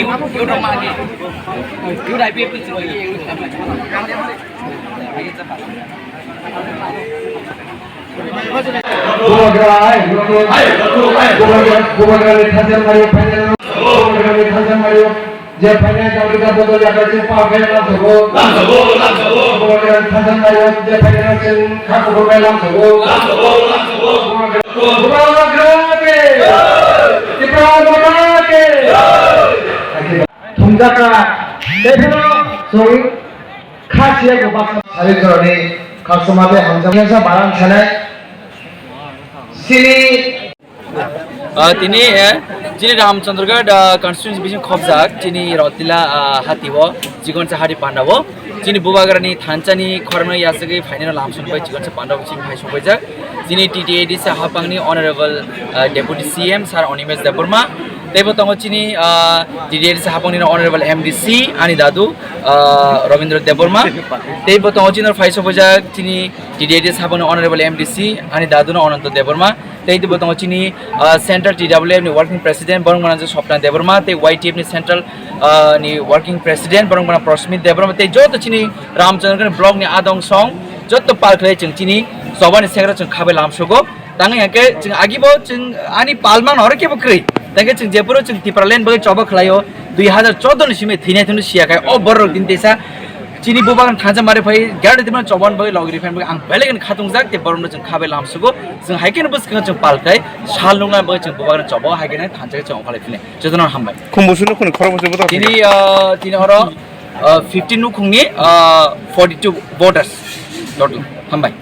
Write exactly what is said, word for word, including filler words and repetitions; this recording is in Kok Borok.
Bubagra, ai, bubagra, bubagra, bubagra ni thansel mario, phainai, bubagra ni thansel mario, je phainai jang kita bodol yakar je pa khe lam sabo. Lam sabo, lam sabo. Bubagra ni thansel mario, je phainai jang kha kukur bai lam sabo. Lam sabo, lam sabo. Bubagra, bubagra ke. Tipra bubagra ke. Thumjaka. Tei phano song. Khasiya go baksa sari jorani khasoma be hamjak yasa baran sanai. Sini. Ah, tini, eh, chini Ramchandragarh, ah, constituency bising khobjak, chini Rotila, ah, hati o, Chikonsa hari panda o, chini Bubagrani thanchani khoroknwi yachagwi phainai lamsong bai Chikonsa panda o chini phai sokbaijak. Chini T T A D C hapangni Honorable, ah, Deputy C M Sir Animesh Debbarma, teibo tongo chini, ah, T T A D C hapangni Honorable M D C ani dadu, ah, Rabindra Debbarma, teibo tongo chini phai sokbaijak chini T T A D C hapangni Honorable M D C ani dadu no Ananta Debbarma, teibo tongo chini, ah, Central T W F ni Working President borok manang Swapna Debbarma, tei Y T F ni Central, ah, ni Working President borok manang Prasmit Debbarma, tei joto chini Ramchandragarh block ni adong song, joto pal khlai chwng chini chobani segra chwng khabai lamsogo. Tangwi hwnkhe chwng agibo chwng ani palmano oro kebo kwrwi. Tangkhe chwng jephuru chwng Tipraland bagwi choba khlaio, dui hazar chordo ni simi thwinai thwngno siya khai o borok tini teisa chini Bubagrani thansa mari phai gari tibran choban bagwi logri phan bagwi ang belai kheno khatungjak tei borokno chwng khabai lamsugo. Chwng hai kheno bwskango chwng pal khai sal nungna bagwi chwng Bubagrani choba hai kheno thansa chwng ongkhalai phine. Jotono hambai. Khumbusu nukhungni khoroksa bwtang. Tini, ah, tini oro, ah, fifty nukhungni, ah, forty two voters total. Hambai.